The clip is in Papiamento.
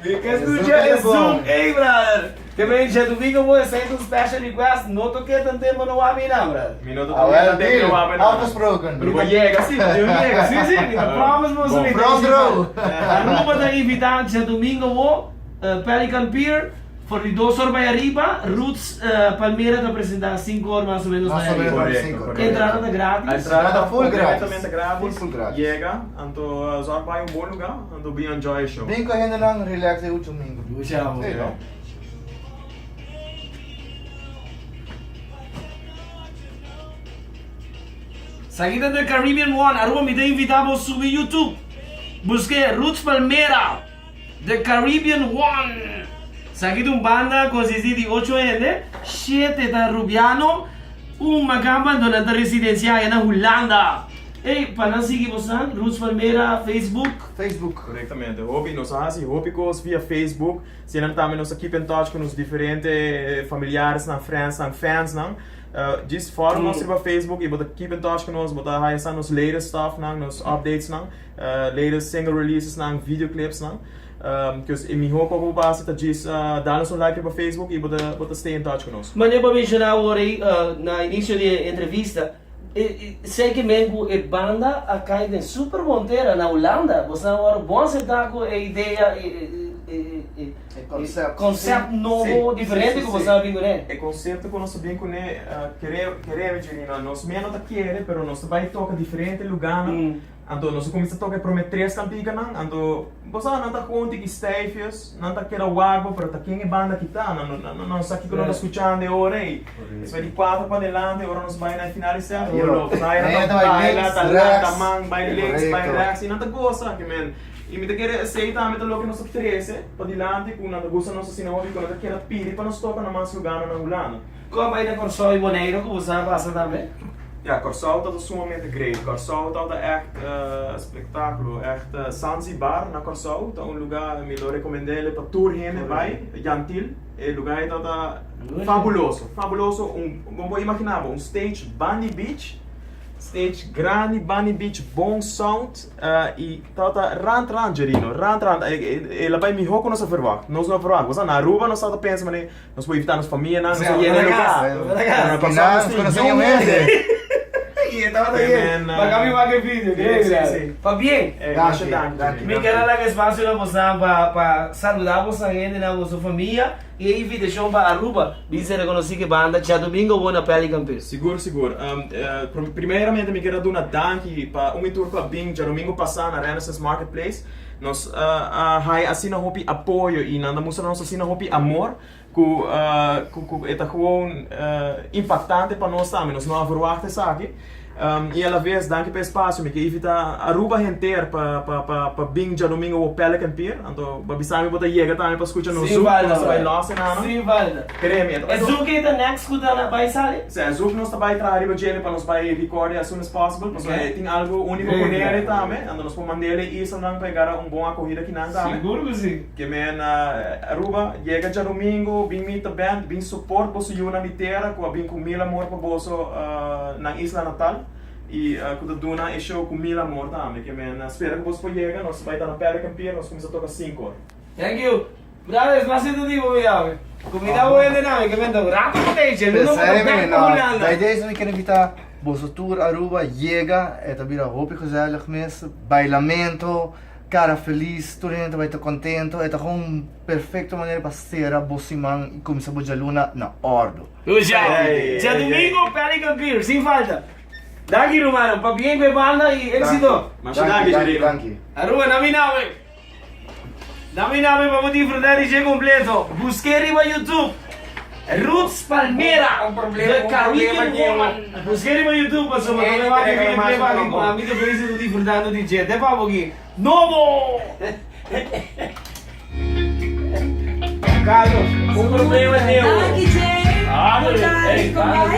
Mi ke skucha e zoom ey brother. Te men djadumingo bo esey ta un special request no toke tan tempo no wak mi nan brother. Mi no ta toke tan tempo no wak mi nan. Afgesproken. Pero bo yega si, bo tin yega. Si si, mi ta promise boso mi ta Front row. Aruba ta invita djadumingo bo Pelican Pier for di dos or bai ariba, Roots Palmera ta presenta sinku or mas o menos bai ariba. Korekto, korekto. Entrada ta gratis. Entrada ta full gratis. Completamente gratis. Full full gratis. Yega, anto zorg bai un bon luga, anto bin enjoy e show. Bin ku hendenan relax e ucho mingo. Lucha bo. Sí, no? Esaki ta The Caribbean One. Aruba mi ta invita bo subi YouTube. Buske Roots Palmera. The Caribbean One. Esaki ta un banda consisti di ocho hende, shete ta Rubiano, un Macamba anto nan ta residencia aya na Hulanda. Ey, pa nan sigui bosan, Roots Palmera, Facebook. Facebook. Correctamente. Hopi, nos a haci hopi cos via Facebook. Si nan tambe nos a keep in touch cu nos diferente familiaresnan, friendsnan, fansnan. Djis follow nos riba Facebook y bo ta keep in touch cu nos, bo ta haya sa nos latest stuffnan, nos updatesnan. Latest single releasesnan, video clipsnan. Cos e miho cu bo por haci ta djis da nos un like riba Facebook y bo ta bo ta stay in touch cu nos. Manera bo a menciona awor ey na inicio di e entrevista, esey ke men cu e banda a cay den super bon tera na Hulanda. Bo sa awor bon acepta cu e idea e E concept. concept nobo diferente cu bo sa bin cune. E concepto cu nos a bin cune kere kere Jerina nos mea no ta kere pero nos ta bay toca diferente lugarnan. Anto nos a kuminsá toka e promé tres kantikanan, anto bo sa nan ta hunti ki stijfjes, nan ta keda wak bo, pero ta ken e banda ki ta, nan no nan sa kiko nan ta skuchando e ora ei. Despues di kuater padelante ora nos bai na e final di sèt, olo, sa nan ta baila, ta lanta man, bai links, bai rèks, i nan ta gosa, ke men. I mi ta kere esei tambe ta loke nos ta trese padilanti ku nan ta gusta nos asina hopi ku nan ta keda pidi pa nos toka na mas lugánan na Hulanda. Kon bai na Kòrsou i Boneiru ku bo sa pasa tambe? Ya, Kòrsou tabata sumamente great. Kòrsou tabata ègt spektákulo, ègt. Zanzibar na Kòrsou ta un lugá mi lo rekomend'é pa tur hende bai, Jan Thiel. E lugá ei tabata fabuloso, fabuloso. Un, bo por imaginá bo, un stage bandi beach, stage grandi bandi beach, bon sound. I tabata rant rant, Jerino, rant rant. El a bai mihó ku nos a verwagt. Nos no a verwagt. Bo sa, na Aruba nos tabata pensa manera. Nos por invitá nos famianan, nos a yena e lugá. Pero na Kòrsou nos tin niun hende. Pabien. Masha danki. Mi ker a laga espasio na bosan pa saluda bosan hendenan, boso famia i e invitashon pa Aruba bin ser rekonosí ku e banda djadumingo awor na Pelican Pier. Sigur, sigur. Primeramente mi ker a duna danki pa un i tur ku a bin djadumingo pasá na Renaissance Marketplace. Nos a haya asina hopi apoyo i nan ta mustra nos asina hopi amor ku ku e ta gewoon impaktante pa nos tambe. Nos no a verwagt esaki. I alaves danki pa e espasio. Mi ke invita Aruba henter pa pa pa pa bin djadomingo wou Pelican Pier. Anto bo bisa mi bo ta yega tambe pa skucha nos zoek ku nos ta bai los enano. Sin falta. Kere mi e ta bai. E zoek ei ta next ku ta bai sali? Si, e zoek nos ta bai traha riba djele pa nos bai record as soon as possible pasobra e tin algo unico ku nere tambe, anto nos por mand'el e islanan pa e gara un bon akohida kinan tambe. Sigur ku si. Ke men Aruba, yega djadomingo, bin meet the band, bin support boso yunan di tera ku a bin ku mil amor pa boso nan isla natal i ku ta duna e show ku mil amor tambe. Ke men spera ku boso por yega, nos bai ta na Pelican Pier, nos kuminsa toka sinku or. Thank you. Brothers, mas sintu di bo mi awe. Kumida bo hende nan, ke men ta un rato ku teche, mi no por ta bek pa Hulanda. Bij deze mi ker invita boso tur Aruba yega, e ta bira hopi gezellig mes, bailamento, cara feliz, tur hende ta bai ta contento, e ta gewoon un perfecto manera pa cera bo siman y cuminsa bo djaluna na ordo. Lucia, djadumingo Pelican Pier, sin falta. Danki rumannan, pabien ku e banda y exito. Masha danki, Jerino. Aruba, na mi nawe. Dami nami pa bo disfruta di dje completo. Busk'é riba YouTube. Roots Palmera, The Caribbean Woman. Busk'é riba YouTube pasobra bo ta wak e video clip aki ku ami ta bezig ta disfrutando di dje. Te pa bo aki. Nobo! Carlos, un problema neu. Danki Jay. Ándale. Bon tardi, Ey, kom bai.